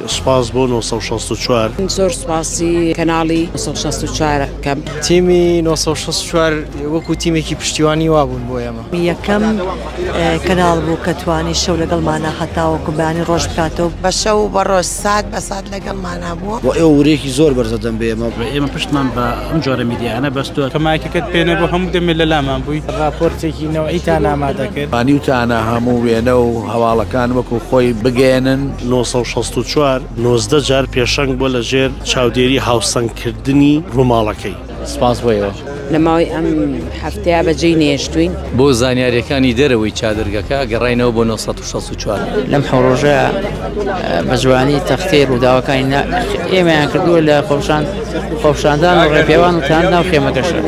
سوپاس بۆ 964. زۆر سوپاسی کەناڵی 964 ئەکەم. تیمی 964 وەکو تیمێکی پشتیوانی وابوون بۆ ئێمە. یەکەم کەناڵ بوو کە توانی شەو لەگەڵمانا هەتاوەکو بەیانی ڕۆژ بکاتەوە. بە شەو و بە ڕۆژ سات بە سات لەگەڵمانا بووە. بۆ ئێوە ورەیەکی زۆر بەرز دەدەن بە ئێمە. ئێمە پشتمان بە ئەم جۆرە میدیایانە بەستووە. کە مایکەکەت پێ نەبوو هەموو دەمێ لە لامان بووی. ڕاپۆرتێکی نەوعیتان ئامادە کرد. توانیوتانە هەموو وێنە و هەواڵەکان وەکو خۆی بگەیەنن. 964 19 جار پێشەنگ بووە لە ژێر چاودێری هاوسەنگکردنی ڕووماڵەکەی. سپاس بۆ ئێوە. لە ماوەی ئەم هەفتەیە بەجێی نەهێشتووین. بۆ زانیارییەکانی دەرەوەی چادرگەکە گەڕاینەوە بۆ 964. لەم حەو ڕۆژە بە جوانی تەختەی ڕووداوەکانی ئێمەیان کردووە لە خۆپیشاندان و ڕێپێوان و تەنانەت ناو خێمەکەشە.